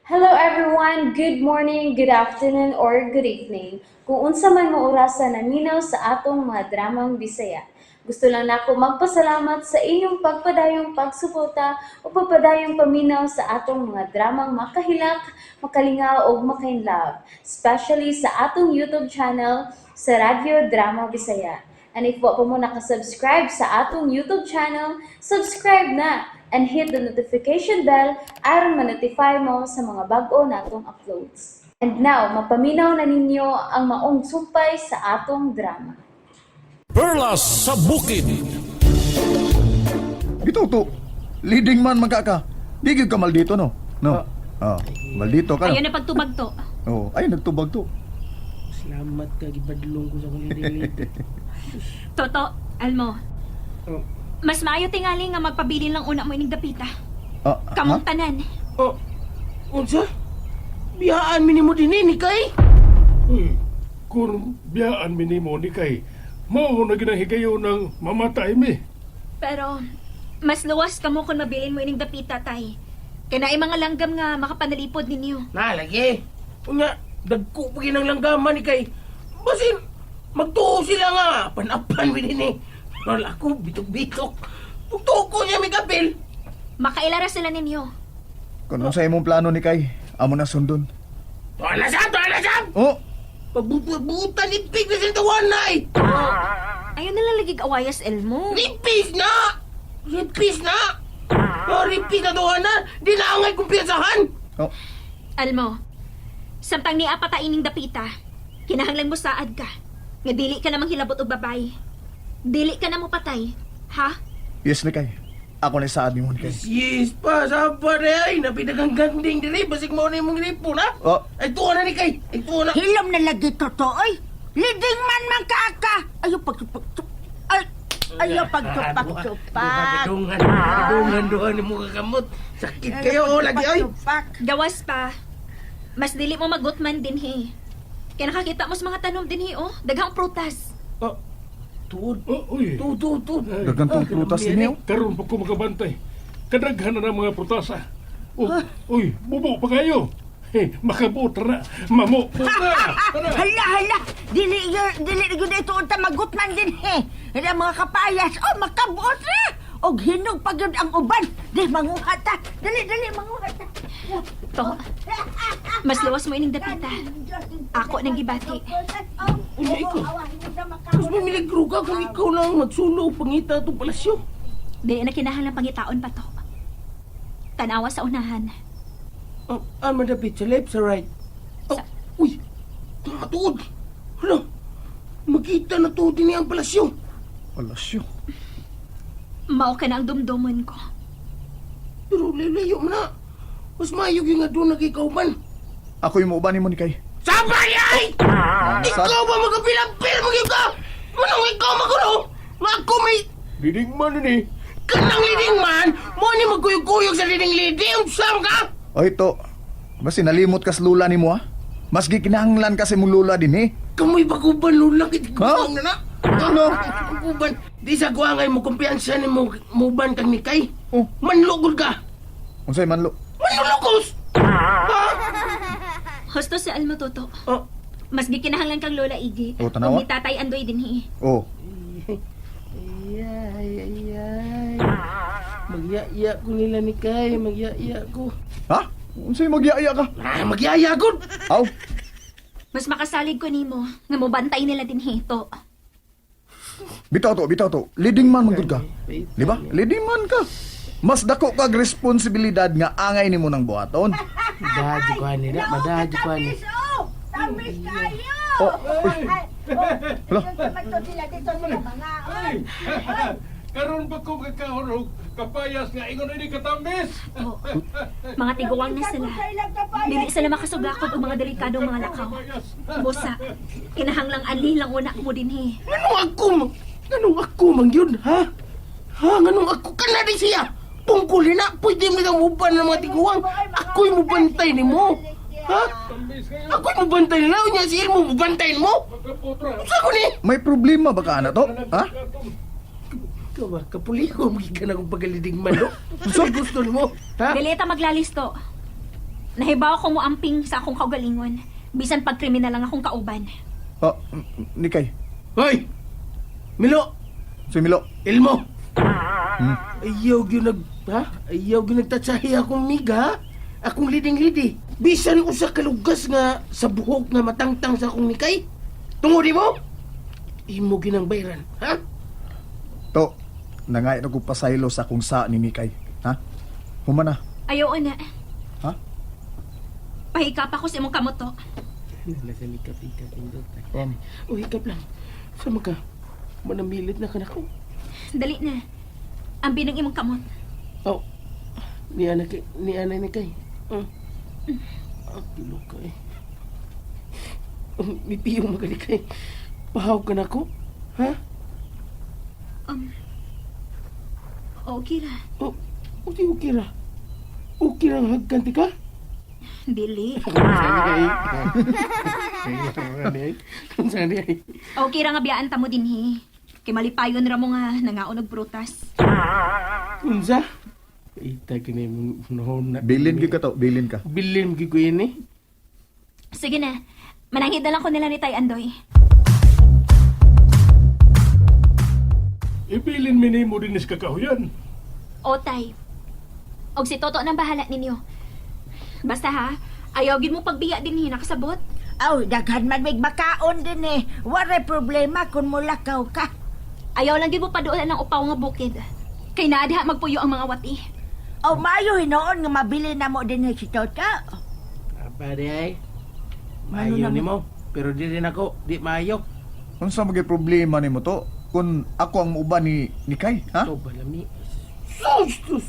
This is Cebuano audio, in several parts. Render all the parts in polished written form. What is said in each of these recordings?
Hello everyone! Good morning, good afternoon, or good evening. Kung unsa man mo orasa naminaw sa atong mga dramang Bisaya. Gusto lang nako magpasalamat sa inyong pagpadayong pagsuporta o pagpadayong paminaw sa atong mga dramang makahilak, makalingaw ug makainlove, especially sa atong YouTube channel sa Radyo Drama Bisaya. And if wa pa mo nakasubscribe sa atong YouTube channel, subscribe na and hit the notification bell aron ma-notify mo sa mga bag-o natong uploads. And now, mapaminaw na ninyo ang maong sumpay sa atong drama. Perlas sa Bukid. Bitaw to. Leading man man ka ka. Di gyud ka maldito, no? No. Oh, maldito ka, no? Ayaw na pagtubag to. Oh, ay nagtubag to. Salamat ka, gibadlong ko sa akong leading lady. Toto, Almo. Oh. Mas maayo tingali nga magpabilin lang una mo ining dapita. Ah, Kamong ha? tanan. Oh, unsa? Biyaan mi nimo dinhi ni kay? Uy, kung biyaan mi nimo ni kay, mao na ginahigayo ng mamatay mi. Pero mas luwas kamo kung mabilin mo ining dapita, tay. Kay naay mga langgam nga makapanalipod ninyo. Na lagi. Unya, dagko pa ginang langgaman ni kay. Basin magtuo sila nga panapan mi dinhi. Wala ko bitok-bitok. Tugtuo ko niya mi kapil. Makailara sila ninyo. Kung unsa imong plano ni kay, amo na sundon. Tuwa na siya, tuwa na siya! Oh, Pagbubutan ni Pig na sintawan na eh! Ayaw na lang lagi awayas, Elmo. Ripis na! Ripis na! Oh, ripis na tuwa na! Di na angay kumpiyansahan! Oh. Almo, samtang ni apata ining dapita, kinahanglan mo saad ka. Nga dili ka namang hilabot og babay. Dili ka na mo patay. Ha? Yes ni kay. Ako na saad nimo ni kay. Yes pa, saba na ay. Napidagang ganding diri. Basig mo na imong lipon, ha? Oh. Ay, tuwa na ni kay. Ay, tuwa na. Hilom na lagi totoo, oy. Leading man man kaaka. Ayo pagtupak ay ayo pagtupak tupak. Kadungan, kadungan, duhan ni mo kakamot. Sakit kayo, oh, lagi, ay. Pagtupak. Gawas pa. Mas dili mo magutman din he. Kaya nakakita mo sa mga tanom din he, oh. Daghang prutas. Oh, tuod. Oh, uy, Tuod, tuod, tuod. Daghang tong prutas ninyo. karon pa ko makabantay. Kadaghan na ng mga prutasa. Oh, uy, bubo pa kayo. Hey, makabuot na. Mamo po na. Tara. Hala hala, dili dili gyud ito unta magutman din he. Hala mga kapayas, oh makabuot ra. Og hinog pa gyud ang uban. Di manguha ta. Dali dali manguha ta. To, mas luwas mo ining dapita. Ako nang gibati. Unya, ikaw. Mas mamiligro ka kung ikaw lang ang magsulo o pangita itong palasyo. Dili na kinahanglan pangitaon pa to. Tanawa sa unahan. Oh, ah, madapit sa left, sa right. Oh, uy, tama tuod. Hala, makita na tuod din ang palasyo. Palasyo. Mao ka na ang dumdumon ko. Pero layo mo na. Mas maayog yung nga doon nagikauban. Ako yung muuban nimo ni kay. Sabay ay! Nasad. Ikaw ba magapilampil mo ka? Manong ikaw magulo? Nga ako may Diding man ni. kanang leading man, mo ni magkuyog-kuyog sa leading lady, unsam ka? Oy to. Basi nalimot kas lula nimo ha. Mas gikinahanglan kasi mong lula din eh. Kamoy baguban lula kit Ha? na na. Ano? Baguban. Di sa guangay mo kumpiyansa ni mo muban kang nikay. Oh. Manlugod ka. Unsay manlo? Manlulukos. Ha? Husto si Almo, Toto. Oh. Mas gikinahanglan kang Lola Igi. Oh, tanawa. Ug ni Tatay Andoy din he. Oh, Ay, ay, ay. Magyaya ko nila ni Kay, magyaya ko. Ha? Unsay magyaya ka? Ah, magyaya ko. Aw, Mas makasalig ko nimo nga mobantay nila din he, to. Bitaw to, bitaw to. Leading man man gud ka. Di ba? Leading man ka. Mas dako kag responsibilidad nga angay nimo ng buhaton. Madadyo ko ani na, madadyo ko ani. Tamis oh. Tamis kayo. Oh, uy. Ay, oh. Hala. Dito sila dito sila mga. Ay, karon pa ko makakaon og kapayas nga ingon ini katamis. To. Mga tiguang na sila. Dili sila makasugakot og mga delikadong mga lakaw. Busa, kinahanglang ali lang una mo din he. Nganong ako, nganong ako man yun, ha? Ha, nganong ako ka na din siya? Tungkol na, pwede mo kang muban ng mga tiguang. Ako'y mubantay ni mo. Ha? Tamis kayo. Ako'y mubantay na, unya si Ilmo mubantay mo. Makaputra. Unsa ko ni? May problema ba ka ana to? Ha? Ikaw ba, kapuliho, magiging ka na kong pagaliding man, no? Unsa gusto mo? Ha? Dili ta maglalisto. Nahibaw ko mo amping sa akong kaugalingon. Bisan pag kriminal lang akong kauban. Oh, Nikay. Hoy! Milo! Si Milo. Ilmo! Ayaw gyud nag... Ha? Ayaw gyud nagtatsahi akong miga. Akong leading-lady. Bisan usa ka lugas nga sa buhok nga matangtang sa akong nikay. Tungod mo? Imo ginang bayran, ha? To, nangay na ko pasaylo sa kung sa ni Nikay. Ha? Humana. Ayaw na. Ha? Pahikap ako sa imong kamoto. Nasa likap ikap indot. Oh, hikap lang. Sama ka. Manamilit na ka na ko. Dali na. Ambi ng imong kamot. Oh. Ni ana kay ni ana ni kay. Ah, kilo ka eh. Mipiyong magali kay. Pahaw ka na ko. Ha? Um, okay ra. Oh, okay, okay ra. Okay ra hagkan ti ka? Dili. Saan di ay? Okay ra nga biyaan ta mo dinhi. Kay malipayon ra mo nga nangaon og prutas. Unsa? Ita kini mong noon na. Bilin gyud ka to, bilin ka. Bilin gyud ko ini. Sige na. Manangit na lang ko nila ni Tay Andoy. Ibilin mi nimo dinis kakahuyan. O, Tay. Og si Toto nang bahala ninyo. Basta ha, ayaw gid mo pagbiya dinhi nakasabot. Aw, daghan man mig makaon din eh. Waray problema kung mulakaw ka. Ayaw lang gid mo paduolan ng upaw nga bukid. Kay naa diha magpuyo ang mga wati. Aw, maayo hinoon nga mabili na mo din eh si Toto. Apa di ay? Maayo nimo, pero di rin ako, di maayo. Unsa magay problema nimo to? Kung ako ang muuban ni Nikay, ha? Ito balami. Sus! Sus!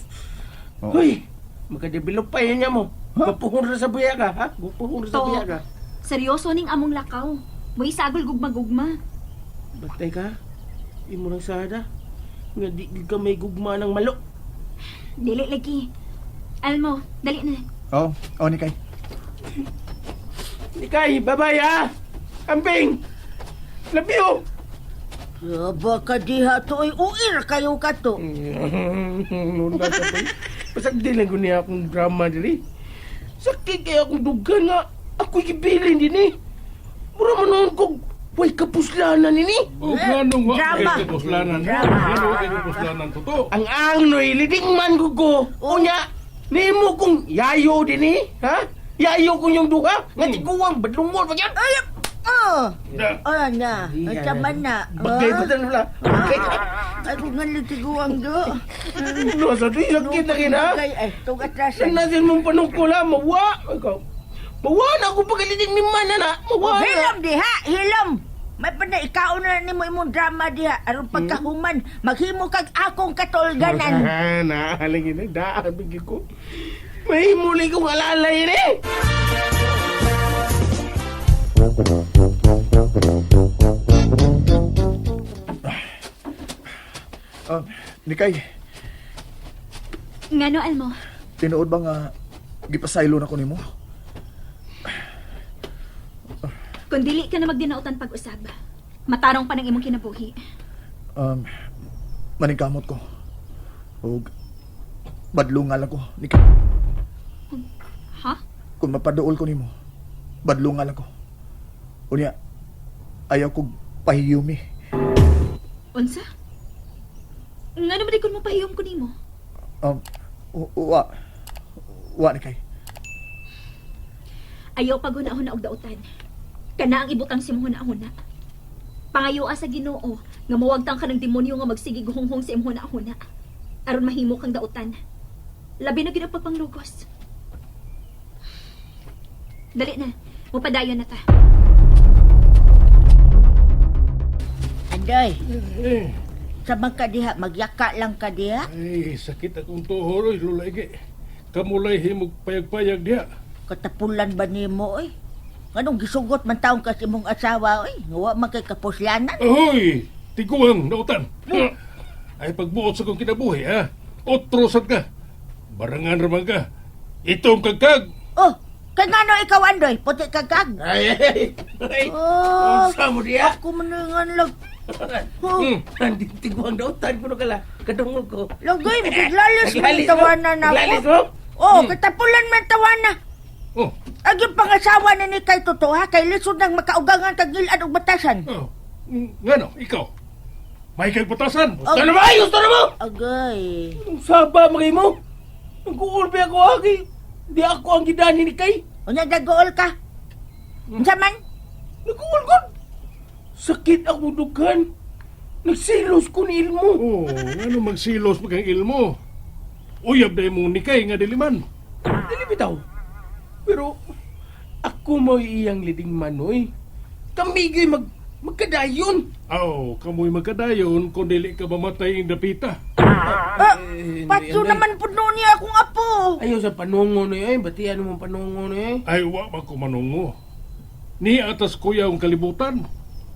Oo. Hoy! Makadevelop pa yan niya mo. Ha? Gapuhon ra sa buya ka, ha? Gapuhon ra sa To. buya ka. Seryoso ning among lakaw. Mo'y sagol gugma-gugma. Batay ka. Imo lang sada. Nga di gid ka may gugma ng malo. Dili lagi. Almo, dali na. Oh, oh Nikay. Nikay, bye-bye ha! Amping! Love you! Aba ka diha to, oy, uir kayo ka to. Nunda ka ba? Pasag di lang ko niya akong drama diri. Sakit kaya akong dugan nga. Ako gibilin din eh. Mura man noon kog way kapuslanan nini. O nganong wa Drama. kay kapuslanan? Drama. Ngano kay kapuslanan to? Ang angnoy, liding man ko ko. Unya, nimo kong yayo din eh. Ha? Yayo kong yung duha. Nga tiguang, badlungon pa yan. Ay, oh. Da. Ay, na. Ay, tama na. Bagay pa tan wala. Bagay pa. Ay, kung nga litiguang do. No, sa di sakit na kina. Ay, ay, tong atrasan. Nasin mong panukula, mawa. Ikaw. Mawa na ako pagaliting ni man na. Mawa na. Hilom diha, hilom. May pa na ikaw na nimo imong drama diha aron pagkahuman maghimo kag akong katulganan. Na, halingin na, daan bigyan ko. May muli kong alalay ni. Oh, Nikay, Ngano, Almo? tinuod ba nga gipasaylo na ko nimo? Kung dili ka na magdinautan pag-usab, matarong pa ng imong kinabuhi. Maningkamot ko. Og badlong nga lang ko, Nikay. Ha? Kung mapaduol ko nimo, badlong nga lang ko. Unya, ayaw kog pahiyumi. Unsa? Ngano man di kun mo pahiyom ko nimo? Wa. Wa Nikay. Ayaw paghuna-huna og dautan. Kana ang ibutang sa imong huna-huna. Pangayoa sa Ginoo nga mawagtang ka ng demonyo nga magsigig hunghong sa imong huna-huna. Aron mahimo kang dautan. Labi na gid ang pagpanglugos. Dali na, mupadayon na ta. Andoy, Eh, sama ka diha, magyaka lang ka diha. ay sakit akong tuhor oy Lola Ige. Kamulay himog payag-payag diha. Katapulan ba nimo oy? Nganong gisugot man taong ka sa imong asawa oy? Nga wa man kay kapuslanan. Ahoy! Tiguang nautan. Ay pagbuot sa kong kinabuhi ha. Otro sad ka. Barangan raman ka. Itong kagkag. Oh, kay ngano ikaw Andoy, puti ka kag. Ay, ay, ay. Oh, Unsa mo diya? ako man nga lag. Oh, Andi tiguang dautan kuno kala. Kadungog ko. lagay, maglalis mo Naglalis mo? tawanan na Naglalis ako. mo? Oh, katapulan man tawana. Oh. Ang yung pangasawa na ni kay totoo ha, kay lisod nang makaugangan kag ngilad og batasan. Oh. Ngano, ikaw? May kag batasan. Gusto na ba? Ay, gusto na mo! Agay. Ang saba mga mo. Nag-uulpi ako aki. Di ako ang gidani ni Kay. Unya dagool ka. Unsa man? Nag-uul ko. Sakit ako dughan. Nagsilos ko ni Ilmo. Oh, ngano magsilos pa kang ilmo? Uyab na imong nikay nga diliman. Dili bitaw. Pero ako mo iyang leading man oy. Kami gyud magkadayon. Aw, kamoy magkadayon kung dili ka mamatay ing dapita. Ah, Eh, patso Anday. naman pud noon niya akong apo. Ayaw sa panungo na eh. Batian mo ang panungo na eh. Ay, wa ba ko manungo. Ni atas kuya ang kalibutan.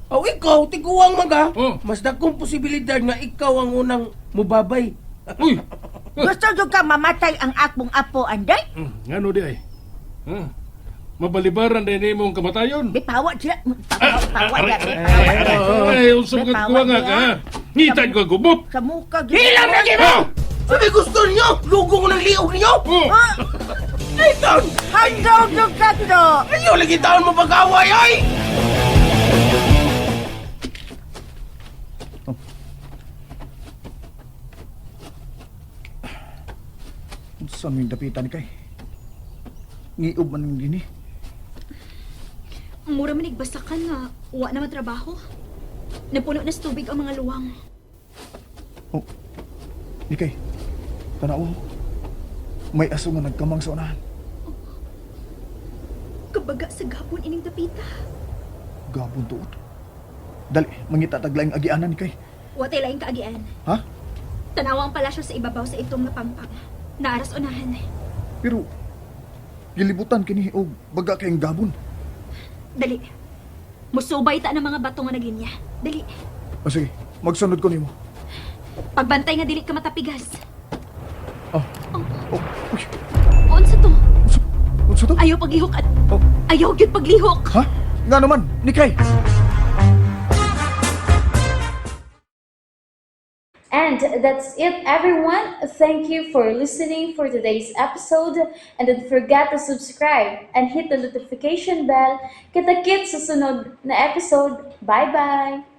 Aw, ikaw, tiguang maga. Oh. Mas dakong posibilidad nga ikaw ang unang mubabay. Uy! Gusto jud ka mamatay ang akong apo, anday? Ngano di ay? Ha? Mabalibaran din imong kamatayon. Bipawa sila. Ah, Pawa, aray, pawa, aray, pawa. aray, aray. Ay, unsa May ka pawa kuha nga niya. ka? Ha? Ngita ka gubot. Sa muka gyud. Hilang na kayo! Sabi gusto ninyo! Lugo ko ng liog ninyo! Oh. Ah, Ay, taon! hanggaw jud ka to. Ayaw lagi taon mo pag-away, ay! Unsa may dapitan ni kay? Ngiob man gini. Mura man igbasakan nga wa na matrabaho. Napuno na sa tubig ang mga luwang. Oh. Nikay. Tanaw. May aso nga nagkamang sa unahan. Kabaga sa gapon ining dapita. Gabon tuot. Dali, mangita taglaing agianan ni kay. Wa tay laing kaagian. Ha? Tanawa ang palasyo sa ibabaw sa itong nga pampang. Naaras unahan. Pero gilibutan kini og baga kayong gabon. Dali. Musubay ta ng mga bato nga naglinya. Dali. O sige, magsunod ko nimo. Pagbantay nga dili ka matapigas. Oh. Oh, Oh, uy. unsa to? Unsa to? Ayaw paglihok at Oh. ayaw gyud paglihok. Ha? Nga naman, Nikay. And that's it, everyone. Thank you for listening for today's episode. And don't forget to subscribe and hit the notification bell. Kita-kits sa sunod na episode. Bye-bye!